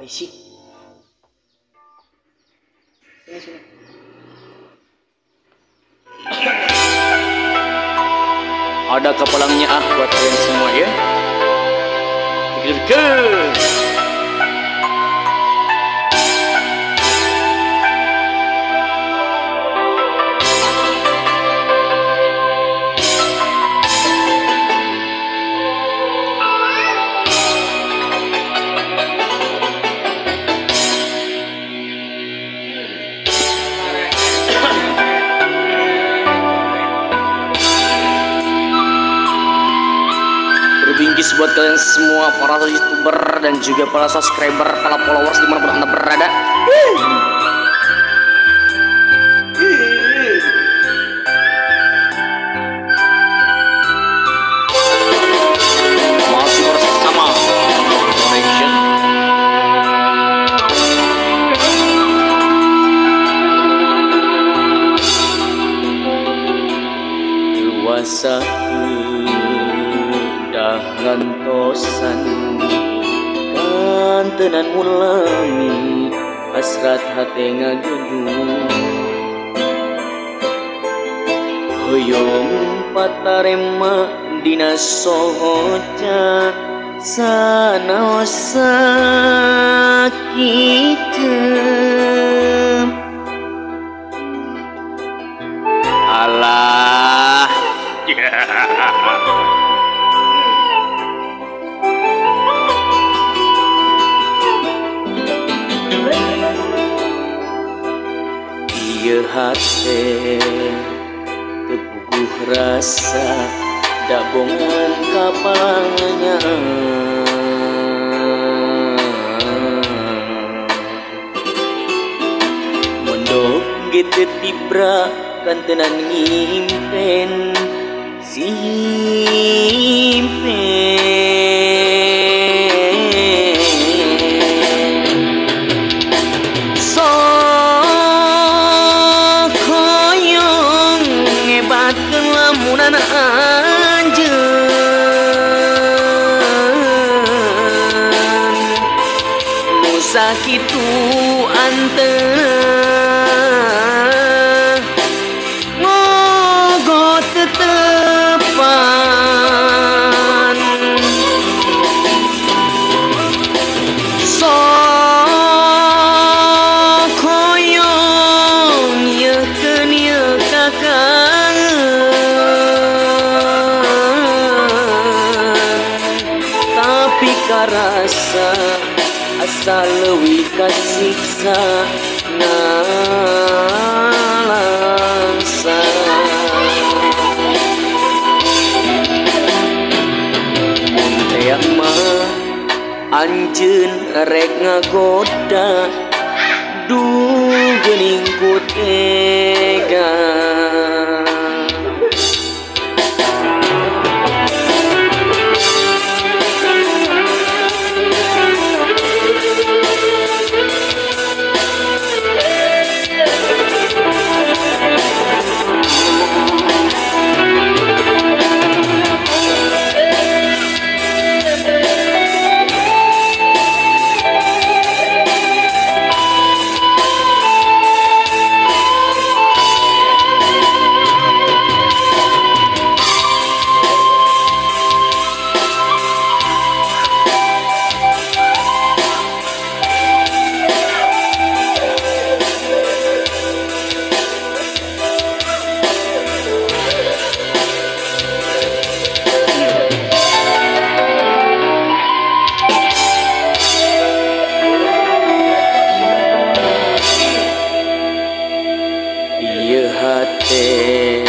Berisik. Sini sini. Ada kepalangnya ah buat kalian semua ya. Dikir-dikir. Bingkis buat kalian semua para youtuber dan juga para subscriber, para followers dimanapun anda berada. Masih bersama Connection. Luasa ngantosan kantenan mulami hasrat hate ngagedung hoyong patarema dina soca sanaos sakitu. Alah. Ieu hate tepuguh rasa dabongan kapalnya mondok gitu tibra kantenan ngimpen simpen. Sakitu anteng ngogo tetepan sok hoyong yekeun ieu kakangen tapi karasa asa leuwih kasiksa nalangsa. Mun tea mah anjeun rek ngagoda duh geuning ku tega. Ieu hate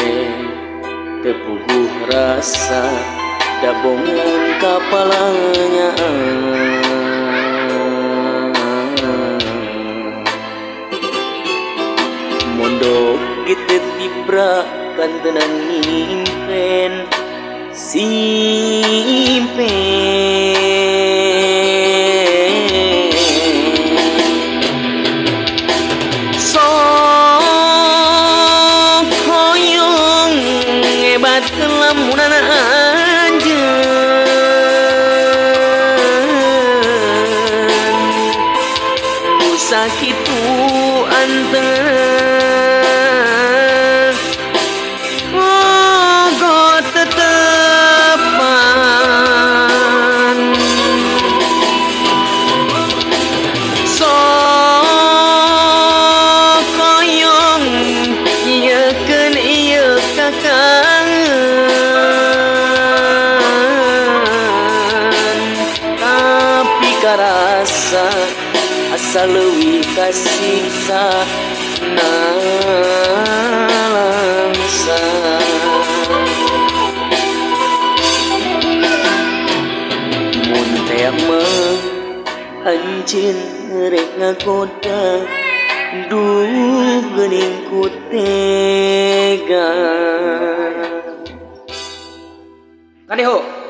tepuguh rasa dabongan kapalanya mondok gitu tibra kantenan ngimpen simpen. Lamunan anjeun Sakitu anteng moga tetepan sok koyong ieukeun ieu kakangen tapi karasa asa leuwih kasiksa nalangsa. Mun teh mah anjeun rek ngagoda duh geuning ku tega. Kadeho.